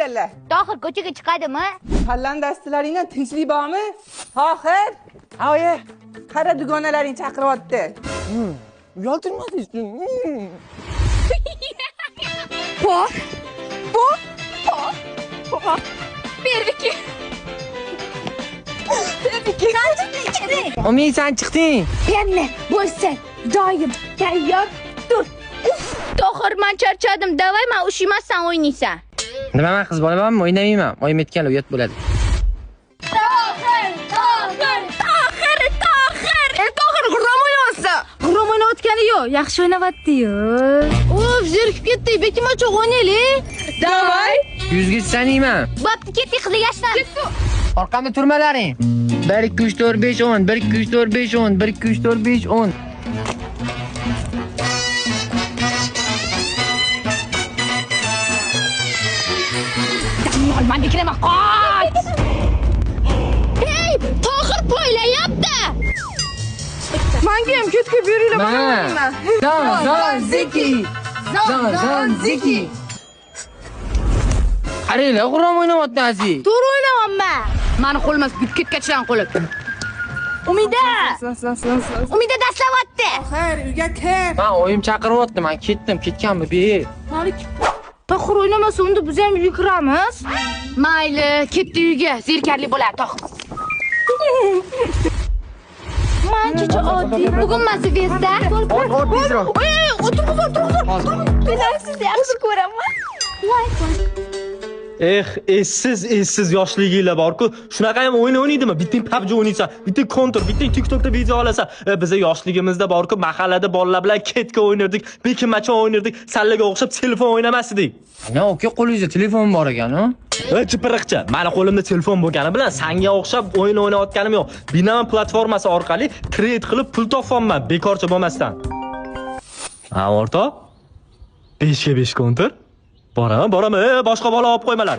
Yalla. Tohir ko'chaga chiqadimi? Fallan dastilaringdan tinchlik bormi? Tohir. Ha oyi, qara dugonalaring chaqiryapti. Uyaltirmadingiz. Po. Po. Po. Po. Beriki. Beriki. Umi sen chiqding. Pembe bo'lsa doim tayyor tur. Tohir, men charchadim. Davay, men ushiyman, sen o'ynaysan. Nima men qiz bolamanmi? O'ynamayman. Oyim aytganlar uyat bo'ladi. Tohir, Tohir, Tohir, Tohir. Tohir g'irrom o'ynayapti. G'irrom o'ynayotgani yo'q, yaxshi o'ynayapti-yu. Uf, zerikib ketdik. Bekinmachoq o'ynaylik. Davay. Yuzga sanayman. Bo'pti, ketdik qizlar, yashna. Orqamda turmalaring. 1 2 3 4 5 10 1 2 3 4 5 10 1 2 3 4 5 10. Olmani kiraman, qoch. Hey, Tohir poylayapti. Menga ham ketga beringlar, Ma. Zon zon ziki. Zon zon ziki. Qaranglar, g'irrom o'ynayapti Aziz. To'g'ri o'ynayapman. Mani qo'lim emas, bitib ketgan qo'lim. Umida. Umida dastlabdi. Tohir, uyga kir. Men oyim chaqiryapti, men ketdim, ketganmi be? Tohir o'ynamasa unda biz ham uyga kiramiz. Mayli, ketdi uyga, zerikarli bo'ladi Tohir. Manchicha oddiy. Bugun Mazivesta. Ort, ort tezroq. Ey, o'tirg'iz, o'tirg'iz. Hozir. Men sizni yaxshi ko'raman. Eh, essiz essiz yoshliginglar bor-ku. Shunaqa ham o'yin o'ynaydimi? Bittang PUBG o'ynaysan, bittang Counter, bittang TikTokda video olasan. Biza yoshligimizda bor-ku, mahallada bolalar bilan ketka o'ynardik, bekinmachoq o'ynardik. Sanlarga o'xshab telefon o'ynamas edik. Ne aka qo'lingizda telefon bor ekan, u? Ey chipiriqcha, mani qo'limda telefon bo'lgani bilan sanga o'xshab o'yin o'ynayotganim yo'q. Binance platformasi orqali trade qilib pul topyapman, bekorchi bo'lmasdan. Ha, o'rtoq? 5 ga 5 Counter. Boraman, boraman. Boshqa bola olib qo'ymalar.